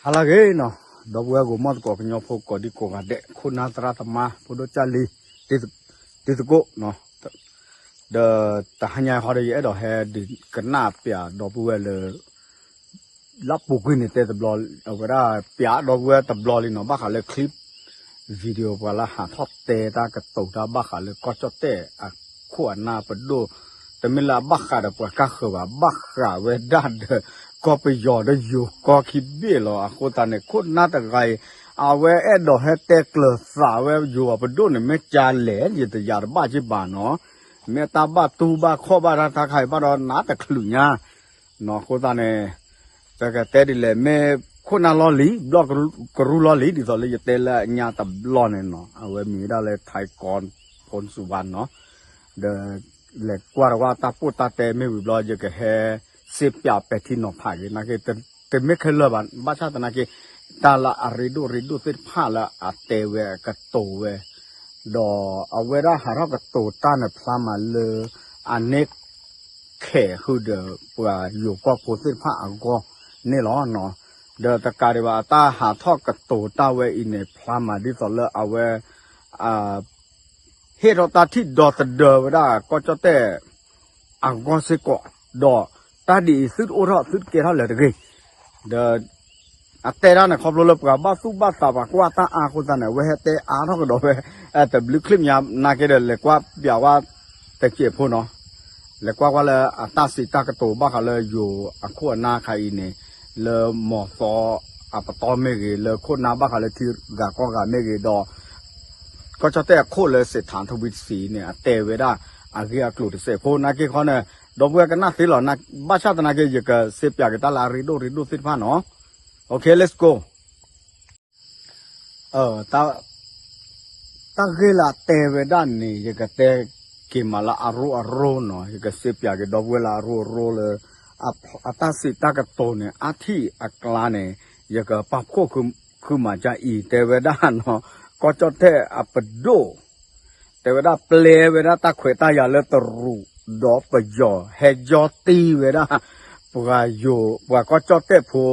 ဟါလၢအဂ့ၤနီၤ, ဒီပုၢ်ဝဲၢ်ဂီၢ်မီၢ်သကိးကညီဖိကိးဒံကိးဂၤဒဲး ခိၣ်နၢ်သရၣ်သမါ ဖိဒိၣ်ကၢ်လံၤ တံၤသကိးနီၤ, ဒီးတဟါညါခီဒီး ယအဲၣ်ဒိးဟဲဒုးကနၣ်ပျးဒီပုၢ်ဝဲၢ်လၢ လၢပူၤကွံာ်န့ၣ်တဲတဘျီ, အဝဲဒၣ်ပျးဒီပုၢ်ဝဲၢ်တဘျီလံနီၤ, ဘၣ်ဃးလၢ clip video ပှၤလၢဟးထီၣ်တဲတၢ်ကတိၤတၢ်ဘၣ်ဃးလၢကီၢ်ကၠီၣ်တဲၣ်အခိၣ်အနၢ်ပဒိၣ်, တမ့ၢ်လၢအဘၣ်ဃးဒီးပှၤကၢ်ဃၢၤဘၣ်, ဘၣ်ဃးဝဲဒၣ်ဒီး ကီၢ်ပယီၤဒီးယိၤကီၢ်ခံဘ့ၣ်လီၤ. အဃိသတးန့ၣ် ခိၣ်နၢ်တဂၤအံၤ အဝဲအဲၣ်ဒိးဟဲတဲကျၢၤသးဝဲယိၤအပဒိၣ်န့ၣ် မ့ၢ်ကလဲၣ် ယတယာ်တဘၣ်က့ဘၣ်နီၤ, မ့ၢ်တၢ်ဘၣ်တူၢ်ဘၣ်ခီၣ်ဘၣ်တၢ်တခါအံၤဘၣ်ဒီးနးတချုးညါနီၤ, အဃိသတးန့ၣ် ပကတဲဒ်လဲၣ် မ့ၢ်ခိၣ်နၢ်လီၢ်လံၤ ဘျီၣ်ကရူၢ်လီၢ်လံၤ ဒ်သိးလၢယတဲလၢအညါတဘျီန့ၣ်နီၤ, အဝဲမံၤဝဲဒၣ်လၢ ထံကီၢ်ဖိစူၤဘၣ်နီၤ, ဒီးလဲၤကွၢ်တဝၢ်တၢ်ပိၢ်တၢ်တဲမ့ၢ်ဝံၤဘျီ ယကဟဲစ့ပၠးပဲာ်ထံနီၤဖးက့ၤ နာ်က့ တမ့ၢ်ခဲလၢာ်ဘၣ်, ဘၣ်ဆၣ်သနာ်က့ တၢ်လၢအရ့ဒိၣ်ရ့ဒိၣ်သ့ၣ်တဖၣ်လၢအတဲဝဲအကတိၤဝဲ ဒီးအဝဲဒၣ်ဟးထီၣ်ကတိၤတၢ်န့ၣ်ဖျါမးလၢ အန့ၣ် ခဲးဃုာ်ဒီးပှၤယိၤကီၢ်ဖိသ့ၣ်တဖၣ်အဂီၢ်န့ၣ်လီၤ. ဒီးတကးဒံးဘၣ် အတၢ်ဟးထီၣ်ကတိၤတၢ်ဝဲအံၤန့ၣ် ဖျါမးဒ်သိးလၢအဝဲ ဟ့ၣ်ထီၣ်တၢ်ထံၣ်ဒီသဒၢဝဲဒၣ်ကီၢ်ကၠီၣ်တဲၣ်အဂီၢ်စ့ၢ်ကီး, ဒီးတၢ်ဒ်အံၤသုတအိၣ်ထီၣ်သုတကဲထီၣ်လၢၤတဂ့ၤ, ဒီး အတဲဒၣ်န့ၣ် ခီဖျိလၢပှၤဘၣ်သူၣ်ဘၣ်သးပှၤကွၢ်တၢ်အါအဃိသတးန့ၣ် အဝဲဟဲတဲအါထီၣ်ကဒီးဝဲ တဘျုးချံၣ်ညါနာ်က့ဒီး လဲၤကွၢ်ပၠးဝဲတစဲးဖိနီၤ, လဲၤကွၢ်ကွၢ်လၢအတၢ်စံးတၢ်ကတိၤဘၣ်ဃးလၢယိၤအခိၣ်အနၢ်ခါအံၤန့ၣ် လၢမီၤသီအပတီၢ်မ့ၢ်ဂ့ၤ လၢခိၣ်နၢ်ဘၣ်ဃးလၢထံဂၤကီၢ်ဂၤမ့ၢ်ဂ့ၤဒီး ကီၢ်ကၠီၣ်တဲၣ်အခိၣ်လၢစ့းထၣ်ထဝံတဆံန့ၣ် အတဲဝဲဒၣ်အဂ့ၢ်အကျိၤတစဲးဖိနာ်က့ခီန့ၣ် ဒီပုၢ်ဝဲၢ်ကနၣ်သ့လီၤ, ဘၣ်ဆၣ်သနာ်က့ ယကစ့ပၠးက့ၤတၢ်လၢအရ့ဒိၣ်ရ့ဒိၣ်သ့ၣ်တဖၣ်နီၤ. Okay, let's go. တၢ်ဂ့ၢ်လၢအတဲဝဲဒၣ်န့ၣ် ယကတဲက့ၤမးလၢအရိအရိနီၤ, ယကစ့ပၠးက့ၤဒီပုၢ်ဝဲၢ်လၢအရိအရိလၢ အတၢ်စံးတၢ်ကတိၤန့ၣ် အါထံၣ်အကျါန့ၣ် ယကပာ်ဖှိၣ်ဃုမးကါအံၤ တဲဝဲဒၣ်နီၤ, ကီၢ်ကၠီၣ်တဲၣ်အပဒိၣ် တဲဝဲဒၣ်ပျဲဝဲဒၣ်တၢ်ခွဲးတၢ်ယာ်လၢတရူးဒီးပယီၤ ဟဲယီတံၢ်ဝဲဒၣ် ပှၤယိၤ ပှၤကီၢ်ကၠီၣ်တဲၣ်ဖိ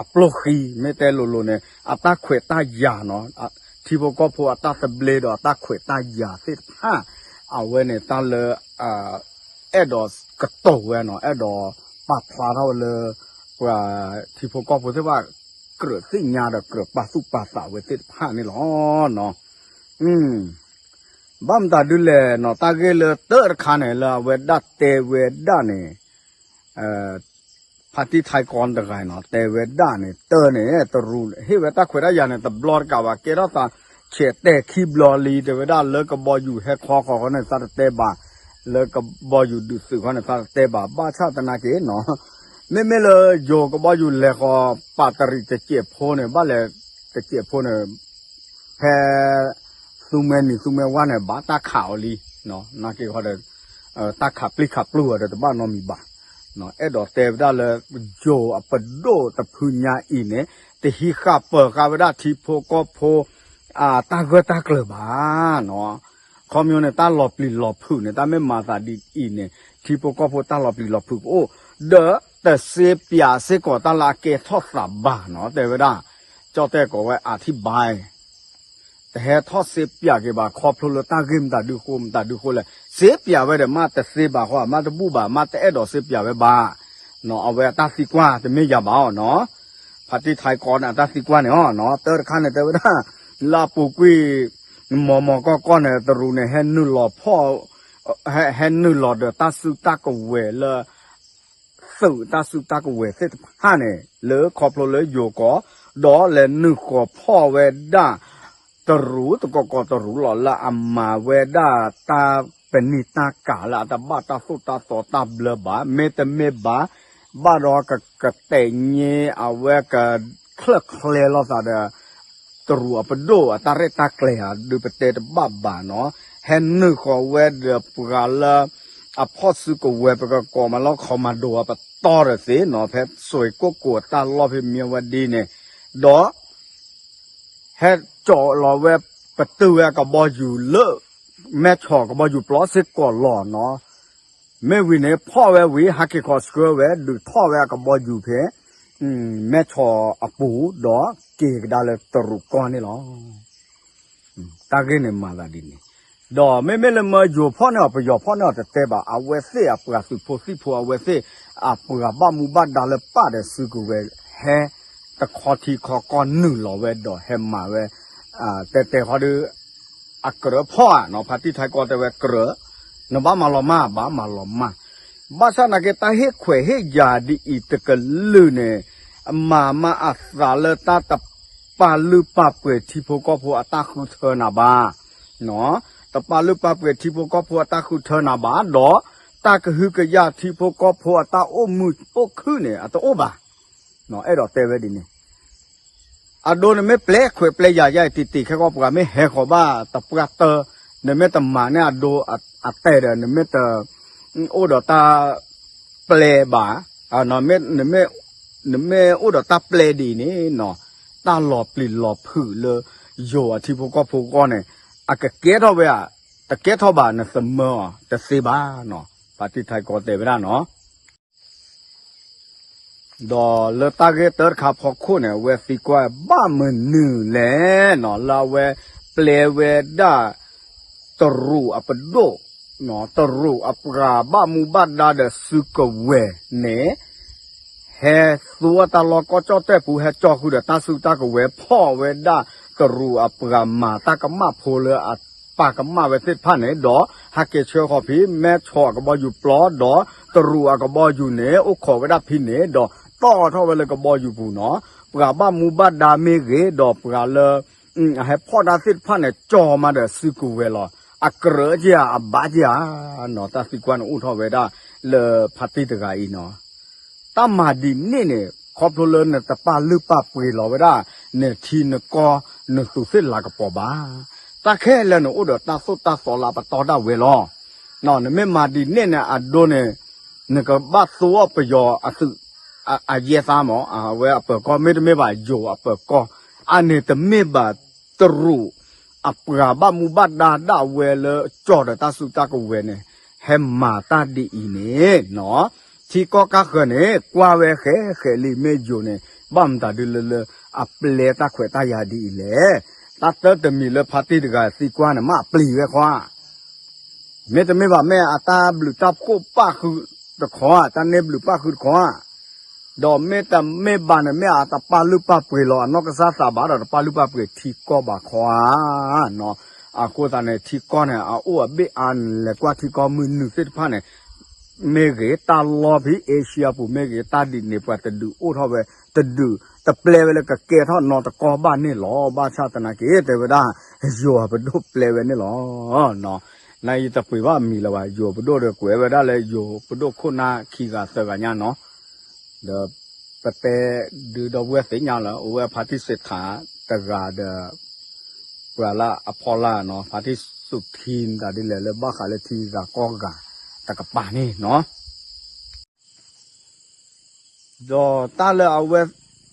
အပျိၢ်ဃံ မ့ၢ်တဲလိၤလိၤန့ၣ် အတၢ်ခွဲးတၢ်ယာ်နီၤ, ထံဖိကီၢ်ဖိအတၢ်သဘျ့ဒီးအတၢ်ခွဲးတၢ်ယာ်သ့ၣ်တဖၣ် အဝဲန့ၣ်တၢ်လၢ အဲၣ်ဒိးကတိၤဝဲနီၤ, အဲၣ်ဒိးပာ်ဖျါထီၣ်ဝဲလၢ ပှၤထံဖိကီၢ်ဖိသ့ၣ်တဖၣ် ကြၢးသ့ၣ်ညါဒီးကြၢးပာ်သူၣ်ပာ်သးဝဲသ့ၣ်တဖၣ်န့ၣ်လီၤ. ဘၣ်မတၤဒုလဲၣ်နီၤ, တၢ်ဂ့ၢ်လၢတၢ်တခါန့ၣ် လၢအဝဲဒၣ်တဲဝဲဒၣ်န့ၣ် ဖါတံၢ်ထါကီတဂၤနီၤ တဲဝဲဒၣ်န့ၣ် တၢ်န့ၣ် တရူးဟ့ၣ်ဝဲတၢ်ခွဲးတၢ်ယာ်န့ၣ် တဘျီတကးဘၣ် ကဲထီၣ်သးဆဲးတဲာ်ခံဘျီလံ တဲဝဲဒၣ်လၢကဘီယူၤဟဲခီဃီၤဃီန့ၣ် သးတတဲဘၣ်, လၢကဘီယူၤဒုးသုးဃီန့ၣ် သးတတဲဘၣ် ဘၣ်ဆၣ်သနာ်က့နီၤ မ့မ့ၢ်လၢယိၤကဘီယူၤလဲၤဃီၤ ပာ်တရံးတစဲးဖိန့ၣ် ဘၣ်လဲၤတစဲးဖိန့ၣ် ဖဲ သူမှဲနံၤသူမှဲဝါန့ၣ် ဘၣ်တၢ်ခးအီၤလံ, နာ်က့ခီဒီး တၢ်ခးပျံၤခးပျူၢ်အီၤဒီးတဘၣ်နီတမံၤဘၣ်. အဲၣ်ဒိးတဲဝဲဒၣ်လၢ ယိၤအပဒိၣ်တဖုညါအံၤန့ၣ် တဟံးဃာ်ပၢၤဃာ်ဝဲဒၣ်ထံဖိကီၢ်ဖိ တၢ်ဂၢၢ်တၢ်ကျၢၤဘၣ်နီၤ. ခီမညီန့ၣ် တၢ်လီၤပျံၤလီၤဖုးန့ၣ် တၢ်မ့ၢ်မၤသးဒ်အံၤန့ၣ် ထံဖိကီၢ်ဖိတၢ်လီၤပျံၤလီၤဖုးကအိၣ်, ဒီးတစ့ပၠးစ့ၢ်ကီးတၢ်လၢအကဲထီၣ်သးဘၣ်နီၤ တဲဝဲဒၣ်, ကၠီၣ်တဲၣ်ကိးဝဲအထံဘၣ် တဟဲထီၣ်စ့ပၠးက့ၤဘၣ် ခီဖျိလၢတၢ်ဂ့ၢ်မတၤဒုဃိ မတၤဒုဃိလဲၣ်, စ့ပၠးဝဲဒီး မ့ၢ်တသ့ဘၣ်ဃီ မ့ၢ်တဘူၣ်ဘၣ် မ့ၢ်တအဲၣ်ဒိးစ့ပၠးဝဲဘၣ်, အဝဲအတၢ်သံကွၢ်တမ့ၢ်ယၤဘၣ်အီၤနီၤ, ဖါတံၢ်ထါကီန့ၣ် အတၢ်သံကွၢ်န့ၣ်အီၤနီၤ, တၢ်တခါန့ၣ် တဲဝဲဒၣ် လၢအပူၤကွံာ် မီၤမီၤကီၢ်ကီၢ်န့ၣ် တရူးန့ၣ် ဟဲနုာ်လီၤဖီၣ် ဟဲနုာ်လီၤဒီးတၢ်စုတၢ်ကဝဲၤလၢ သုးတၢ်စုတၢ်ကဝဲၤသ့ၣ်တဖၣ်န့ၣ် လၢခီဖျိလၢယိၤကီၢ် ဒီးလဲၤနုာ်ဃီၤဖီၣ်ဝဲဒၣ် တရူးသကိးကီးတရူးလီၤ လၢအမၤဝဲဒၣ်တၢ်ပနံာ်တၢ်ကၤလၢအတဘၣ်တၢ်သိၣ်တၢ်သီတၢ်ဘျၢဘၣ် မ့တမ့ၢ်ဘၣ် ဘၣ်ဒီးကကတဲာ်ညါအဝဲကချၢၣ်ချဲလိာ်သးဒီး တရူးအပဒိၣ်အတၢ်ရဲၣ်တၢ်ကျဲၤဧါ ဒုးပတဲတဘၣ်ဘၣ်နီၤ, ဟဲနုာ်ဃီၤဝဲဒီးပှၤလၢ အဖီၣ်စုကဝဲၤ ပကကိးမးလၢ commando အပတီၢ်တသ့နီၤ, ဖဲစွ့ၣ်ကိၣ်ကိၣ်အတၢ်လီၢ်ဖဲမၠဲဝဲဒ်န့ၣ်, ဒီး ဟဲကၠီလီၤဝဲ ပတုာ်ဝဲအကဘီယူၤလၢ မဲၢ်ဆီးကဘီယူၤပျီစ့ၢ်ကီးလီၤနီၤ, မ့ၢ်ဝံၤန့ၣ် ဖီၣ်ဝဲဝံၤ ဟးက့ၤခီဆှၢဝဲ ဒုးထီၣ်ဝဲအကဘီယူၤဖဲ မဲဆီးအပူၤ ဒီးက့ၤကဒါလၢတရူးကီၢ်န့ၣ်လီၤ. တၢ်ဂ့ၢ်န့ၣ်မၤသးဒ်န့ၣ်, ဒီးမ့မ့ၢ်လၢမၢယိၤဖီၣ်န့ၢ်အီၤ ပယီၤဖီၣ်န့ၢ်အီၤတတဲဘၣ်, အဝဲသ့ၣ်အပှၤသုးဖိသံၣ်ဖိ အဝဲသ့ၣ်အပှၤဘၣ်မူဘၣ်ဒါလၢပာ်ဒီးစုကဝဲၤ ဟဲတခီထံခီကီၢ်နုာ်လီၤဝဲဒီးဟဲမၤဝဲ တဲတဲဃီဒီး အကြၢးဖီၣ်ဧါနီၤ, ဖါတံၢ်ထါကီတဲဝဲကြၢး, နဘၣ်မၤလီၤမၢ် ဘၣ်မၤလီၤမၢ်, ဘၣ်ဆၣ်နာ်က့ တၢ်ဟ့ၣ်ခွဲးဟ့ၣ်ယာ်ဒ်အံၤတကလုာ်န့ၣ် မၤမးအသးလၢတၢ်တပာ်လုၢ်ပာ်ပှ့ၤထံဖိကီၢ်ဖိအတၢ်ဃုထၢနၤဘၣ်, တပာ်လုၢ်ပာ်ပှ့ၤထံဖိကီၢ်ဖိအတၢ်ဃုထၢနၤဘၣ်, ဒီးတၢ်ကဟုကယာ်ထံဖိကီၢ်ဖိအတၢ်အိၣ်မုာ်အိၣ်ခုၣ်န့ၣ် အတအိၣ်ဘၣ်, အဲၣ်ဒိးတဲဝဲဒ်န့ၣ် အဒိန့ၣ်မ့ၢ်ပျဲခွဲးပျဲယာ်ယါအံၤ တံၢ်တံၢ်ခဲကီၢ်ပှၤမ့ၢ်ဟဲဃီၤဘၣ်တပှၢ်တၢၢ်, နမ့ၢ်တမၤန့ၢ်အဒိအတဲာ်ဒီး နမ့ၢ်တအိၣ်ဒီးတၢ်ပျဲဘၣ်, နမ့ၢ်အိၣ်ဒီးတၢ်ပျဲဒ်အံၤန့ၣ်နီၤ, တၢ်လီၤပျံၤလီၤဖုးလၢယိၤအထံဖိကီၢ်ဖိအဂီၢ်န့ၣ် အကကဲထီၣ်ဝဲဧါ, တကဲထီၣ်ဘၣ် နသမၢအီၤတသ့ဘၣ်နီၤ, ဖါတံၢ်ထါကီတဲဝဲဒၣ်နီၤ. ဒီးလၢတၢ်ဂ့ၢ်တၢတခါဖီခိၣ်န့ၣ် အဝဲသံကွၢ်ဘၣ်မနုၤလဲၣ်နီၤ လၢအဝဲပျဲဝဲဒၣ် တရူးအပဒိၣ်, တရူးအပှၤဘၣ်မူဘၣ်ဒါဒီးစုကဝဲၤန့ၣ် ဟဲသူအတၢ်လီၢ်ကီၢ်ကၠီၣ်တဲၣ်ပူၤ ဟဲကၠီဃုာ်ဒီးတၢ်စုတၢ်ကဝဲၤ ဖီၣ်ဝဲဒၣ်တရူးအပှၤမၤတၢ်ကမၣ်ဖိလၢအပာ်ကမၣ်ဝဲသ့ၣ်တဖၣ်န့ၣ် ဒီးဟဲက့ၤဆှၢဃီၤဖဲ မဲဆီးအကဘီယူၤပျီ ဒီးတရူးအကဘီယူၤန့ၣ် အိၣ်ခိးဝဲဒၣ်ဖဲန့ၣ် ဒီးတီၢ်ထီၣ်ဝဲလၢကဘီယူၤပူၤနီၤ, ပှၤဘၣ်မူဘၣ်ဒါမ့ၢ်ဂ့ၤ ဒီးပှၤလၢ အဟဲဖီၣ်တၢ်သ့ၣ်တဖၣ်န့ၣ် ကၠီမးဒီးစုကဝဲၤလီၤ. အကြၢးက့ၤဧါ အဘၣ်က့ၤဧါနီၤ, တၢ်သံကွၢ်န့ၣ်အိၣ်ထီၣ်ဝဲဒၣ်လၢဖါတံၢ်တဂၤအံၤနီၤ. တၢ်မၤဒ်န့ၣ်န့ၣ် ခီဖျိလၢနတပာ်လုၢ်ပာ်ပှ့ၤလီၤဝဲဒၣ် နထံနကီၢ် နသူးသ့ၣ်လၤကပီၤဘၣ်. တၢ်ခဲလၢာ်န့ၣ်အိၣ်ဒီးတၢ်သိၣ်တၢ်သီလၢအပတီၢ်ဒၣ်ဝဲလီၤ. နမ့ၢ်မၤဒ်န့ၣ်န့ၣ် အဒိန့ၣ် နကဘၣ်သိအီၣ်ပယီၤအသုး အယဲၢ်သါမး အဝဲအပၢၤကီၢ် မ့တမ့ၢ်ဘၣ်ယိၤအပၢၤကီၢ်, အန့ၣ်တမ့ၢ်ဘၣ်တရူး အပှၤဘၣ်မူဘၣ်ဒါဒၣ်ဝဲလၢကၠီဒီးတၢ်စုတၢ်ကဝဲၤန့ၣ် ဟဲမၤတၢ်ဒ်အံၤန့ၣ်နီၤ, ထံကီၢ်ကၢ်ဃၢၤန့ၣ် ကွၢ်ဝဲဃဲးဃဲးလံ မ့ၢ်ယိၤန့ၣ် ဘၣ်မတၤဒုလၢလၢ အပျဲတၢ်ခွဲးတၢ်ယာ်ဒ်အံၤလဲၣ်. တၢ်တၢတမံၤလၢဖါတံၢ်တဂၤသံကွၢ်န့ၣ် မ့ၢ်အပျံၤဝဲခီဧါ မ့တမ့ၢ်ဘၣ် မ့ၢ်အတၢ်ဘျုးတၢ်ဖှိၣ်ပာ်ဃုာ်တခီဧါ, တၢ်န့ၢ်ဘျုးပာ်ဃုာ်တခီဧါ, ဒီးမ့တမ့ၢ်ဘၣ်န့ၣ် မ့ၢ်အတပာ်လုၢ်ပာ်ပှ့ၤလီၤအနီၢ်ကစၢ်သးဘၣ်ဒီး တပာ်လုၢ်ပာ်ပှ့ၤထံကီၢ်ဘၣ်ခီဧါနီၤ. အဃိသတးန့ၣ် ထံကီၢ်န့ၣ် အအိၣ်အဘ့ၣ်အါန့ၣ် လဲၤကွၢ်ထံကီၢ်မုၢ်နုာ်သ့ၣ်တဖၣ်န့ၣ် မ့ၢ်ဂ့ၤ တၢ်လီၢ်ဖဲ Asia ပူၤမ့ၢ်ဂ့ၤ တၢ်ဒ်န့ၣ် ပှၤတဒုးအိၣ်ထီၣ်ဝဲ တဒုးတပျဲဝဲလၢကကဲထီၣ်နီတကီၢ်ဘၣ်န့ၣ်လီၤ. ဘၣ်ဆၣ်သနာ်က့ တဲဝဲဒၣ် ယိၤအပဒိၣ်ပျဲဝဲန့ၣ်လီၤ. နယတပှ့ၤဘၣ်အမံၤလၢၤဘၣ် ယိၤပဒိၣ်ဒီးကွဲးဝဲဒၣ်လၢယိၤပဒိၣ်ခိၣ်နၢ်ခံဂၤသၢဂၤညါနီၤ. ဒီးပတဲဒုဒီပုၢ်ဝဲၢ်သ့ၣ်ညါလၢ အိၣ်ဝဲဖါတံၢ်စ့ထးတဂၤဒီး ပှၤလၢအဖီလာ်နီၤ ဖါတံၢ်စူးထံတၢ်ဒ်လဲၣ်လၢဘၣ်ဃးလၢထံဂၤကီၢ်ဂၤတကပၤန့ၣ်နီၤ. ဒီးတၢ်လၢအဝဲ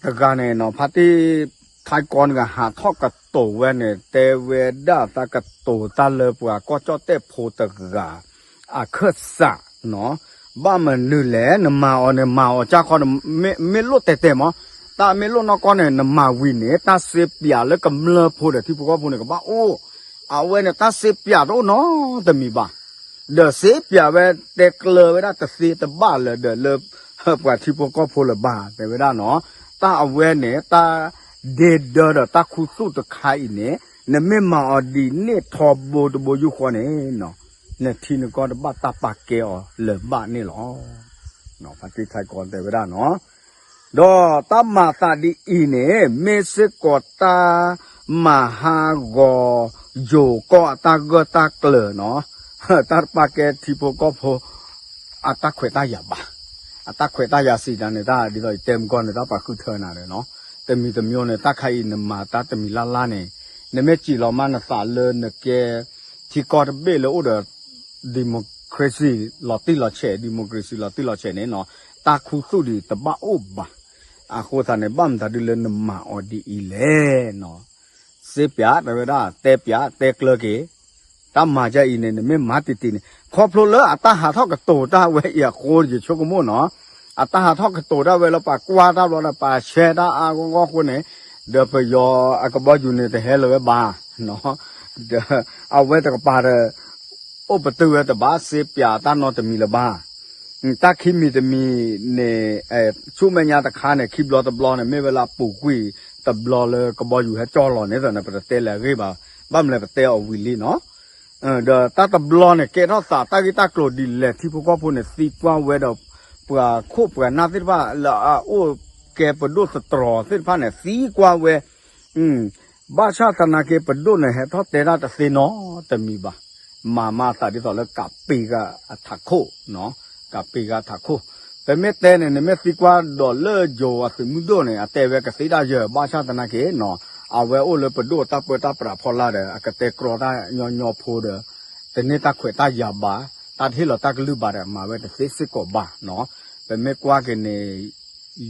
တဂၤန့ၣ်နီၤ ဖါတံၢ်ထါကီတဂၤဟးထီၣ်ကတိၤဝဲန့ၣ် တဲဝဲဒၣ်တၢ်ကတိၤတၢ်လၢပှၤကီၢ်ကၠီၣ်တဲၣ်ဖိတဂၤ အခၢၣ်စးနီၤ, ဘၣ်မနုၤလဲၣ် နမၤအီၤန့ၣ် မၤအီၤကၢ်ခီန့ၣ် မ့ၢ်လိၣ်တဲာ်တဲာ်မး, တၢ်မ့ၢ်လိၣ်နီၢ်ကီၢ်န့ၣ် နမၤဝံၤန့ၣ် တၢ်စ့ပၠးလၢကမျၢၢ်ဖိဒီးထံဖိကီၢ်ဖိန့ၣ် ကဘၣ်အိၣ်, အဝဲန့ၣ် တၢ်စ့ပၠးတအိၣ်နီတမံၤဘၣ် ဒီးစ့ပၠးဝဲတဲကျၢၤဝဲဒၣ်တသ့တဘၣ်လၢၤဒီးလၢ ပှၤထံဖိကီၢ်ဖိလၢၤဘၣ် တဲဝဲဒၣ်နီၤ, တၢ်အဝဲန့ၣ် တၢ်ဒ့ဒၢဒီးတၢ်ခူသူၣ်တခါအံၤန့ၣ် နမ့ၢ်မၤအီၤဒ်န့ၣ်ထီဘိတဘိယူၢ်ဃီန့ၣ်နီၤ, နထံနကီၢ်တဘၣ်တၢ်ပာ်ကဲအီၤလၢၤဘၣ်န့ၣ်လီၤ. ဖါတံၢ်ထါကီတဲဝဲဒၣ်နီၤ ဒီးတၢ်မၤသးဒ်အံၤန့ၣ် မ့ၢ်စ့ၢ်ကီးတၢ်မၤဟးဂီၤယိၤကီၢ်အတၢ်ဂၢၢ်တၢ်ကျၢၤနီၤ, တၢ်တပာ်ကဲထံဖိကီၢ်ဖိ အတၢ်ခွဲးတၢ်ယာ်ဘၣ်, အတၢ်ခွဲးတၢ်ယာ်စံးတၢ်န့ၣ် တၢ်ဒ်သိးယတဲမုၢ်ကီၢ်န့ၣ် တၢ်ပာ်ဃုထၢနၤဒီးနီၤ, တမံၤတမံၤန့ၣ် တၢ်ခါအံၤနမၤတၢ်တမံၤလၢ်လၢ်န့ၣ် နမ့ၢ်စံးလီၤမးနသးလၢနကဲ ထံကီၢ်တဘ့ၣ်လၢအိၣ်ဒီး democracy လီၤတံၢ်လီၤဆဲး democracy လီၤတံၢ်လီၤဆဲးန့ၣ်နီၤ, တၢ်ခူသူၣ်ဒံးတဘၣ်အိၣ်ဘၣ်. အဃိသတးန့ၣ် ဘၣ်မတၤဒုလၢနမၤအီၤဒ်အံၤလဲၣ်နီၤ, စ့ပျးတဲဝဲဒၣ် တဲပျးတဲကျၢၤက့ၤ, တၢ်မၤဒ်အံၤန့ၣ် နမ့ၢ်မၤတံၢ်တံၢ်န့ၣ် ခီဖျိလၢအတၢ်ဟးထီၣ်ကတိၤတၢ်ဝဲအံၤအဃိ ယဆိကမိၣ်နီၤ အတၢ်ဟးထီၣ်ကတိၤဒၣ်ဝဲလၢပှၤကွၢ်တၢ်ဘျီဒီး ပှၤရှဲတၢ်အါအါဂီၢ်ဂီၢ်အဃိန့ၣ်, ဒီးပယီၤအကဘီယူၤန့ၣ်တဟဲလၢၤဝဲဘၣ်, ဒီးအဝဲတကပၤဒီး အိၣ်ပတုာ်ဝဲတဘၣ် စ့ပၠးတၢ်နီတမံၤလၢၤဘၣ်. တၢ်ခံမံၤတမံၤန့ၣ် ဆူမဲာ်ညါတခါန့ၣ် ခံဘျီတဘျီန့ၣ် မ့ၢ်ဝဲလၢအပူၤကွံာ်တဘျီလၢကဘီယူၤဟဲကၠီၣ်လီၤန့ၣ်ဒီးန့ၣ် ပတတဲလၢၤအဂ့ၢ်ဘၣ်, ဘၣ်မနုၤလဲၣ်ပတဲအီၤဝံၤလံနီၤ. ဒီးတၢ်တဘျီန့ၣ် ကဲထီၣ်သးတၢ်ဂ့ၢ်တၢ်ကျိၤဒ်လဲၣ် ထံဖိကီၢ်ဖိန့ၣ် သံကွၢ်ဝဲဒီး ပှၤခိၣ်ပှၤနၢ်သ့ၣ်တဖၣ်လၢအအိၣ်ကဲပဒိၣ်သတြီၤသ့ၣ်တဖၣ်န့ၣ် သံကွၢ်ဝဲ ဘၣ်ဆၣ်သနာ်က့ ပဒိၣ်န့ၣ် ဟဲထီၣ်တဲတၢ်တသ့နီတမံၤဘၣ်. မၤမၤအသးဒ်သိးလၢကးပ့ၤဂၤအထးခိၣ်, ကးပ့ၤဂၤအထးခိၣ်. ပမ့ၢ်တဲန့ၣ် နမ့ၢ်သံကွၢ်ဒီးလၢယိၤအသုးမုၢ်ဒိၣ်န့ၣ် အတဲဝဲကသ့ဒၣ်ယဲၢ် ဘၣ်ဆၣ်သနာ်က့နီၤ, အဝဲအိၣ်လၢပဒိၣ်တၢ်ပၢတၢ်ပြးဖီလာ်ဒီး အကတဲကြီတၢ်ညီညီဖိဒီး တန့ၢ်တၢ်ခွဲးတၢ်ယာ်ဘၣ်, တၢ်တဟ့ၣ်လီၤတၢ်ကလုၢ်ဘၣ်ဒီး မၤဝဲတသ့စ့ၢ်ကီးဘၣ်နီၤ. ပမ့ၢ်ကွၢ်က့ၤန့ၣ်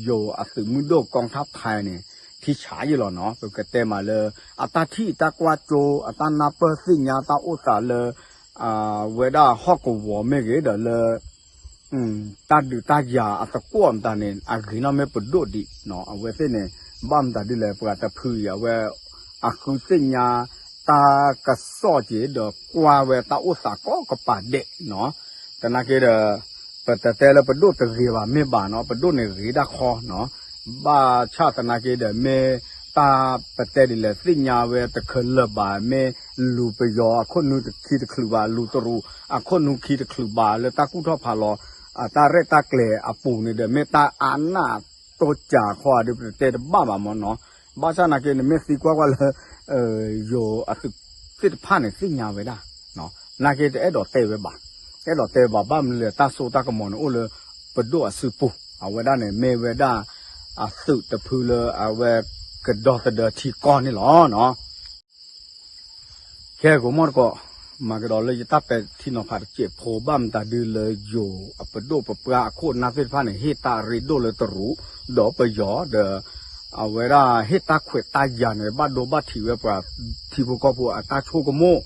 ယိၤအသုးမုၢ်ဒိၣ်ကီၢ်ထၣ်ဖဲန့ၣ် ထံဆးယံာ်လီၤနီၤ. ပကတဲမးလၢ အတၢ်ထံၣ်တၢ်ကွၢ်ကၠိ အတၢ်နၢ်ပၢၢ်သ့ၣ်ညါတၢ်အိၣ်သးလၢ ဝဲဒၣ်ဟီၣ်ကဝီၤမ့ၢ်ဂ့ၤဒီးလၢ တၢ်ဒုးတၢ်ယၤအသကွီၣ်မတၤန့ၣ် အဂ့ၤနီၣ်မ့ၢ်ပဒိၣ်ဒံးနီၤ. အဝဲသ့ၣ်န့ၣ် ဘၣ်မတၤဒ်လဲၣ် ပှၤတဖုအံၤ အဝဲ အဃုသ့ၣ်ညါတၢ်ကစီၣ်က့ၤဒီးကွၢ်ဝဲတၢ်အိၣ်သးကိးကပၤဒဲးနီၤ. သနာ်က့ဒီး ပတတဲလၢပဒိၣ်တဂ့ၤဘၣ်မ့ၢ်ဘၣ်နီၤ, ပဒိၣ်န့ၣ်ဂ့ၤဒၣ်ခီနီၤ. ဘၣ်ဆၣ်သနာ်က့ဒီး မ့ၢ်တၢ်ပတဲဒ်လဲၣ်သ့ၣ်ညါဝဲတခဲလၢာ်ဘၣ်, မ့ၢ်လူၤပယီၤအခိၣ်နူာ်တခံတချုးဘၣ်, လူၤတရူးအခိၣ်နူာ်ခံတချုးဘၣ် လၢတၢ်ကူၣ်ထီၣ်ဖးလီၤ အတၢ်ရဲၣ်တၢ်ကျဲၤအပူၤန့ၣ်ဒီး မ့ၢ်တၢ်အနၢ်တိစၢ်ခီဧါဒီး ပတတဲတဘၣ်ဘၣ်မ့ၢ်နီၤ. ဘၣ်ဆၣ်သနာ်က့ နမ့ၢ်သံကွၢ်ကွၢ်လၢ ယိၤအသုးသ့ၣ်တဖၣ်န့ၣ် သ့ၣ်ညါဝဲဒၣ် နာ်က့တအဲၣ်ဒိးတဲဝဲဘၣ်, အဲၣ်ဒိးတဲဘၣ် ဘၣ်မနုၤလဲၣ် တၢ်စိတၢ်ကမီၤန့ၣ် အိၣ်လၢပဒိၣ်အစုပူၤ, အဝဲဒၣ်န့ၣ် မ့ၢ်ဝဲဒၣ်အသုးတဖုလၢအဝဲကဒီသဒၢထံကီၢ်န့ၣ်လီၤနီၤ. ကဲ ကိးမီၢ်တကိး, မၤကဒီးလၢယတၢ်ပဲာ်ထံနီၤဖးတစဲးဖိ ဘၣ်မတၤဒုလၢယိၤအပဒိၣ်ပပှၢ်အခိၣ်အနၢ်သ့ၣ်တဖၣ်န့ၣ် ဟ့ၣ်တၢ်ရ့ဒိၣ်လၢတရူး ဒီးပယီၤဒီး အဝဲဒၣ်ဟ့ၣ်တၢ်ခွဲးတၢ်ယာ်န့ၣ် ဘၣ်ဒိဘၣ်ထံးဝဲပှၤထံဖိကီၢ်ဖိအတၢ်ဆိကမိၣ်,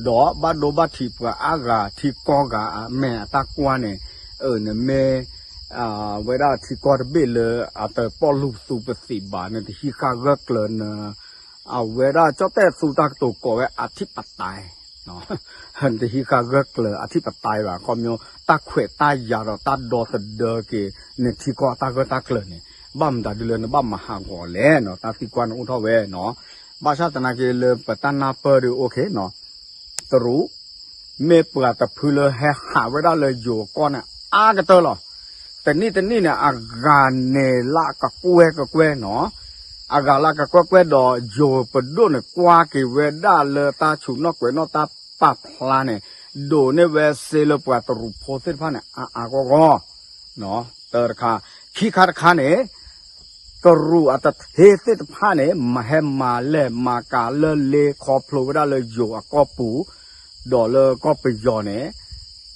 ဒီးဘၣ်ဒိဘၣ်ထံးပှၤအါဂၤထံကီၢ်ဂၤအမဲာ်အတၢ်ကွၢ်န့ၣ်, အၢ နမ့ၢ် ဝဲဒၣ်ထံကီၢ်တဘ့ၣ်လၢအတပီၣ်လူၤသူပသံးဘၣ် နတဟံးဃာ်ဂၢၢ်ကျၢၤန အဝဲဒၣ်ကၠီၣ်တဲၣ်သူတၢ်ကတိၤကိးဝဲအထံၣ်ပတဲ နတဟံးဃာ်ဂၢၢ်ကျၢၤအထံၣ်ပတဲဘၣ် ခီဖျိတၢ်ခွဲးတၢ်ယာ်ဒီးတၢ်ဒီသဒၢက့ၤ နထံကီၢ်တၢ်ဂၢၢ်တၢ်ကျၢၤန့ၣ် ဘၣ်မတၤဒုလၢနဘၣ်မၤဟးဂီၤလဲၣ်နီၤ တၢ်သံကွၢ်န့ၣ်အိၣ်ထီၣ်ဝဲနီၤ. ဘၣ်ဆၣ်သနာ်က့လၢပတၢ်နၢ်ပၢၢ်ဒီး အိၣ်ခ့နီၤ တရူး မ့ၢ်ပှၤတဖုလၢဟဲဟးဝဲဒၣ်လၢယိၤအကီၢ်န့ၣ် အါကတၢၢ်လီၤ. တနံၣ်တနံၣ်န့ၣ် အဂၤန့ၣ်လၢကကွဲၢ်ကကွဲၢ်နီၤ, အဂၤလၢကကွဲၢ်ကကွဲၢ်ဒီး ယိၤပဒိၣ်န့ၣ် ကွၢ်က့ၤဝဲဒၣ်လၢတၢ်ဆူးနီၣ်ကွဲးနီၣ်တၢ်ပာ်ဖျါန့ၣ် ဒိးန့ၢ်ဝဲစ့လၢပှၤတရူးဖိသ့ၣ်တဖၣ်န့ၣ် အါအါဂီၢ်ဂီၢ် တၢတခါ, ခံခါတခါန့ၣ် တရူးအတထ့သ့ၣ်တဖၣ်န့ၣ် မၤဟဲမၤလဲၢ်မၤကၤလၢလ့ခီဖျိဝဲဒၣ်လၢယိၤအကီၢ်ပူၤ ဒီးလၢကီၢ်ပယီၤန့ၣ်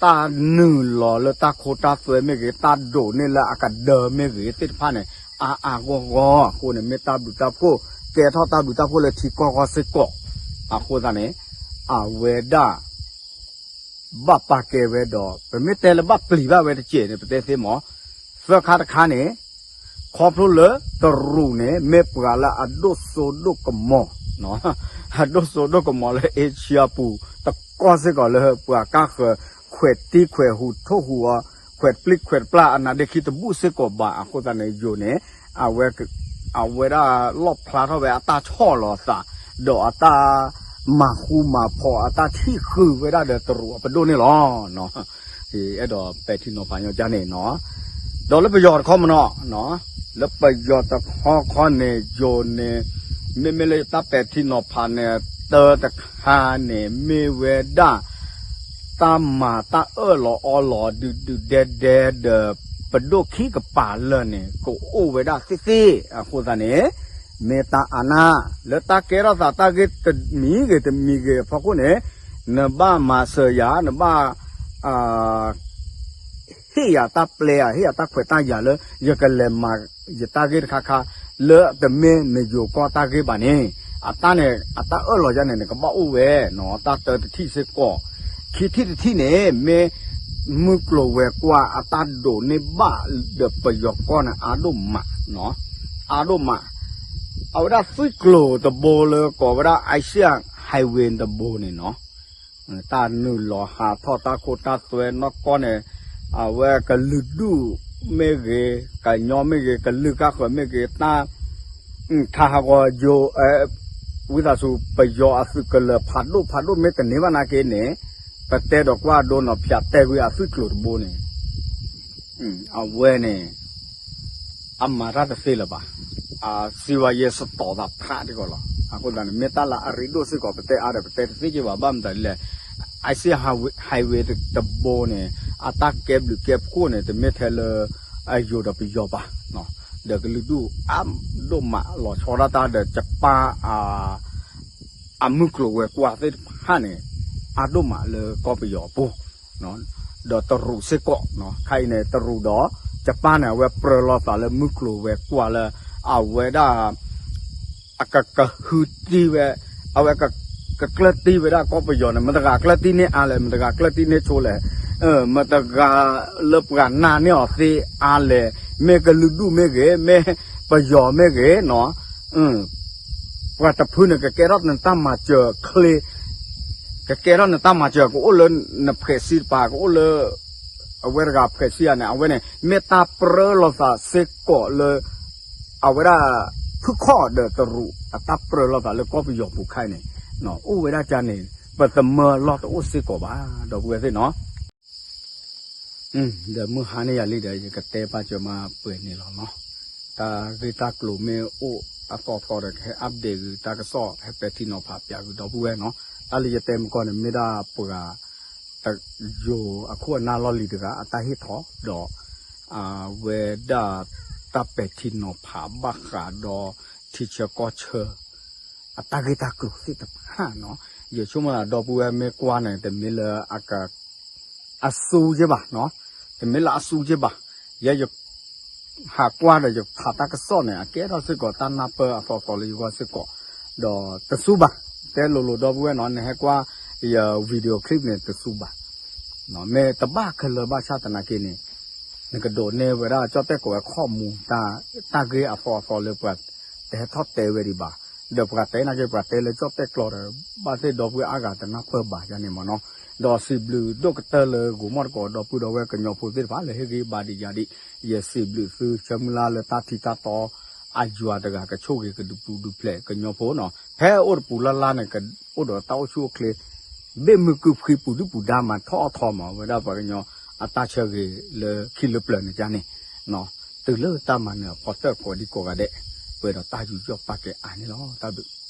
တၢ်နုာ်လီၤလၢတၢ်ခိတၢ်သွဲမ့ၢ်ဂ့ၤ တၢ်ဒိးန့ၢ်လၢအကဒၢမ့ၢ်ဂ့ၤသ့ၣ်တဖၣ်န့ၣ် အါအါဂီၢ်ဂီၢ်အဃိန့ၣ် မ့ၢ်တၢ်ဘျုးတၢ်ဖှိၣ် ကဲထီၣ်တၢ်ဘျုးတၢ်ဖှိၣ်လၢထံကီၢ်ဂီၢ်စ့ၢ်ကီး အဃိသတးန့ၣ် အဝဲဒၣ် ဘၣ်ပာ်ကဲဝဲဒီး ပမ့ၢ်တဲလၢဘၣ်ပျံၤဘၣ်ဝဲတစဲးန့ၣ် ပတဲသ့မး, သၢခါတခါန့ၣ် ခီဖျိလၢတရူးန့ၣ် မ့ၢ်ပှၤလၢအဒိၣ်စိဒိၣ်ကမီၤ, အဒိၣ်စိဒိၣ်ကမီၤလၢ Asia ပူၤ တကီၢ်စ့ၢ်ကီးလၢပှၤကါဃၢၤ ခွဲးတံၢ်ခွဲးဟူးထိၣ်ဟူးအီၤ ခွဲးတပျံၤခွဲးတပျၢ်အနါဒ့ခံတဘူၣ်စ့ၢ်ကီးဘၣ် အဃိသတးန့ၣ် ယိၤန့ၣ် အဝဲဒၣ်လီၣ်ဖျါထီၣ်ဝဲအတၢ်ဆီၣ်လီၤသး ဒီးအတၢ်မၤဃူမၤဖိး အတၢ်ထံၣ်ဃုာ်ဝဲဒၣ်ဒီးတရူးအပဒိၣ်န့ၣ်လီၤ. အဲၣ်ဒိးပဲာ်ထံနီၤဖးညီကါန့ၣ်နီၤ, ဒီးလၢပယီၤတခီမနီၤ, လၢပယီၤတခီခီန့ၣ် ယိၤန့ၣ် မ့မ့ၢ်လၢတၢ်ပဲာ်ထံနီၤဖးန့ၣ် တၢတခါန့ၣ် မ့ၢ်ဝဲဒၣ် တၢ်မၤတၢ်အၢၣ်လီၤအီလီၤဒုးဒုးဒဲဒဲဒီး ပဒိၣ်ခံကပၤလၢာ်န့ၣ် ကအိၣ်ဝဲဒၣ်သ့ၣ်သ့ၣ် အဃိသတးန့ၣ် မ့ၢ်တၢ်အါနၢ် လၢတၢ်ကဲထီၣ်သးတၢ်ဂ့ၢ်တမံၤဂ့ၤတမံၤဂ့ၤအဖီခိၣ်န့ၣ် နဘၣ်မၤစၢၤယၤ နဘၣ် ဟ့ၣ်ယၤတၢ်ပျဲဧါ ဟ့ၣ်ယၤတၢ်ခွဲးတၢ်ယာ်လၢ ယကလဲၤမၤယတၢ်ဂ့ၢ်တခါခါ လၢတမ့ၢ်နယိၤကီၢ်တၢ်ဂ့ၢ်ဘၣ်န့ၣ် အတၢ်န့ၣ် အတၢ်အၢၣ်လီၤယၤန့ၣ် နကဘၣ်အိၣ်ဝဲနီၤ တၢ်တၢတထံၣ်စ့ၢ်ကီး ခံထံၣ်တထံၣ်န့ၣ် မ့ၢ် မုၢ်ကျိၤဝဲၤကွာ်အတၢ်ဒိးန့ၢ်ဘၣ်ဒီးပယီၤကီၢ်န့ၣ် အါဒိၣ်မး, အါဒိၣ်မး, အဝဲဒၣ်သွံၣ်ကျိၤတဘိလၢကိးဝဲဒၣ် Asia Highway တဘိန့ၣ်နီၤ, တၢ်နုာ်လီၤဟးထီၣ်တၢ်ခိတၢ်သွဲနီၢ်ကီၢ်န့ၣ်, အဝဲကလုာ်ဒူၣ်မ့ၢ်ဂ့ၤ, ကညီမ့ၢ်ဂ့ၤ, ကလုာ်ကၢ်ဃၢၤမ့ၢ်ဂ့ၤ, တၢ် ထါဟးဂီၤယိၤ, ဝံသးစူၤ ပယီၤအသုးကလၢၤဖးဒိၣ်ဖးဒိၣ်မ့ၢ်တန့ၢ်ဘၣ်နာ်က့န့ၣ်, ပတဲဒီးကွၢ်ဒိနီၤ ဖၠးတဲာ်ကွံာ်အသွံၣ်ကျိၤတဘိန့ၣ်, အဝဲန့ၣ် အမၤတၢ်တသ့လၢၤဘၣ်, အစံးဝဲယဲစတီၤသးဖးတကီးလီၤ. အဃိသတးန့ၣ် မ့ၢ်တၢ်လၢအရ့ဒိၣ်စ့ၢ်ကီး ပတဲအါဒီးပတဲတသ့က့ဘၣ်, ဘၣ်မတၤဒ်လဲၣ်, Asia Highway တဘိန့ၣ် အတၢ်ကဲဘျုးကဲဖှိၣ်န့ၣ် တမ့ၢ်ထဲလၢ အယိၤဒီးပယီၤဘၣ်, ဒီးကလုာ်ဒူၣ်အါဒိၣ်မးလီၤဆီဒၣ်တၢ်ဒီး ကပၢ် အမုၢ်ကျိၤဝဲၤကွာ်သ့ၣ်တဖၣ်န့ၣ် အါဒိၣ်မးလၢကီၢ်ပယီၤအပူၤ, ဒီးတရူးစ့ၢ်ကီး, ခါအံၤန့ၣ် တရူးဒီး ကပၢ်န့ၣ် အဝဲပြၢလိာ်သးလၢမုၢ်ကျိၤဝဲၤကွာ်လၢ အဝဲဒၣ် အကကဟုတံၢ်ဝဲ, အဝဲကကျၢၢ်တံၢ်ဝဲဒၣ်ကီၢ်ပယီၤန့ၣ် မတၤတဂၤကျၢၢ်တံၢ်န့ၢ်အါလဲၣ်, မတၤတဂၤကျၢၢ်တံၢ်န့ၢ်ဆိလဲၣ်, မတၤတဂၤလၢပှၤနာ်န့ၢ်အီၤသ့အါလဲၣ်, မ့ၢ်ကလုာ်ဒူၣ်မ့ၢ်ဂ့ၤ, မ့ၢ်ပယီၤမ့ၢ်ဂ့ၤနီၤ, ပှၤတဖုန့ၣ် ကကဲထီၣ်နတၢ်မၤစၢၤချ့, ကကဲထီၣ်နတၢ်မၤစၢၤ ကအိၣ်လၢနဖှဲးစံတပၤ ကအိၣ်လၢ အဝဲတဂၤဖှဲးစံဧါန့ၣ် အဝဲန့ၣ် မ့ၢ်တၢ်ပြၢလိာ်သးစ့ၢ်ကီးလၢ အဝဲဒၣ် ဖုခီၣ်ဒီးတရူး အတၢ်ပြၢလိာ်သးလၢကီၢ်ပယီၤပူၤခဲအံၤန့ၣ် အိၣ်ဝဲဒၣ်ကန့ၣ် ပသမၢလီၢ်တအိၣ်စ့ၢ်ကီးဘၣ် ဒီပုၢ်ဝဲၢ်သ့ၣ်နီၤ. ဒီးမုၢ်ဟါန့ၢ်ယၤလံဒီး ယကတဲပာ်စၢၤမးပှဲၤန့ၣ်လီၤနီၤ. တၢ်ဂ့ၢ်တၢ်ကျိၤမ့ၢ်အိၣ်အသီသီဒီး ကဟဲ update ဂုာ်တၢ်ကစီၣ် ဟဲပဲာ်ထံနီၤဖးပၠးဂုာ်ဒီပုၢ်ဝဲၢ်နီၤ. တၢ်လၢယတဲမကီၢ်န့ၣ် မ့ၢ်ဒၣ်ပှၤ ယိၤအခိၣ်အနၢ်လီၢ်လံၤတဂၤ အတၢ်ဟ့ၣ်ထီၣ်ဒီး အဝဲဒၣ်တၢ်ပဲာ်ထံနီၤဖးဘၣ်ဃးဒီး ထံဆၢကီၢ်ဆၢ အတၢ်ဂ့ၢ်တၢ်ကျိၤသ့ၣ်တဖၣ်နီၤ. ယဆိကမိၣ်သးဒီပုၢ်ဝဲၢ်မ့ၢ်ကွၢ်န့ၣ် တမ့ၢ်လၢ အစူက့ဘၣ်နီၤ, တမ့ၢ်လၢအစူက့ဘၣ်. ယဲယ ဟးကွၢ်ဒီးယဖးတၢ်ကစီၣ်န့ၣ် အကဲထီၣ်စ့ၢ်ကီးတၢ်နၢ်ပၢၢ်အသီသီလၢယဂီၢ်စ့ၢ်ကီး, ဒီးတစူဘၣ်, တဲလိၤလိၤဒီပုၢ်ဝဲၢ်နီၤ, နဟဲကွၢ်ယ video clip န့ၣ် တစူဘၣ်. မ့ၢ်တဘၣ်ခဲလၢာ်ဘၣ်ဆၣ်သနာ်က့န့ၣ် နကဒိးန့ၢ်ဝဲဒၣ်ကၠီၣ်တဲၣ်ကိးဝဲ ข้อมูล တၢ်ဂ့ၢ်အသီအသီလၢပှၤတဟဲထီၣ်တဲဝဲဒံးဘၣ်. ဒီးပှၤတဲနာ်က့ ပှၤတဲလၢကၠီၣ်တဲၣ်ကျိာ်ဒီး ဘၣ်သ့ၣ်ဒီပုၢ်ဝဲၢ်အါဂၤတနၢ်ပၢၢ်ဘၣ်ယါန့ၣ်မ့ၢ်နီၤ. ဒီးစံးဘျုးဒိၣ်ကတၢၢ်လၢဂိၤမီၣ်တကိးဒီပုၢ်ဒီဝဲၢ်ကညီဖိသ့ၣ်တဖၣ်လၢဟ့ၣ်ဂံၢ်ဘါဒံးယၤဒံး, ယစံးဘျုးသုဆၢမုၢ်လၢ်လၢတၢ်ထံတၢ်တီ အယွၤတဂၤကဆိၣ်ဂ့ၤကဒုးပူၤဒုးဖျဲးကညီဖိနီၤ. ဖဲအိၣ်တပူၤလၢ်လၢ်န့ၣ် ကအိၣ်ဒီးတၢ်အိၣ်ဆူၣ်အိၣ်ချ့ ဘ့ၣ်မုၢ်ကုၢ်ဖှံပူၤဒုၣ်ပူၤဒါမၤထီၣ်ထီမး ဝဲဒၣ်ပှၤကညီအတၢ်ဆၢဂ့ၤလၢခံလၢပျၢၤန့ၣ်ကန့ၣ်, တုၤလၢတၢ်မၤနၢၤအဖီတၢၣ်ကိးဒံကိးဂၤဒဲး ပှဲၤဒီးတၢ်ယူးယီၣ်ပာ်ကဲအါန့ၣ်လီၤ. တၢ်ဘျုး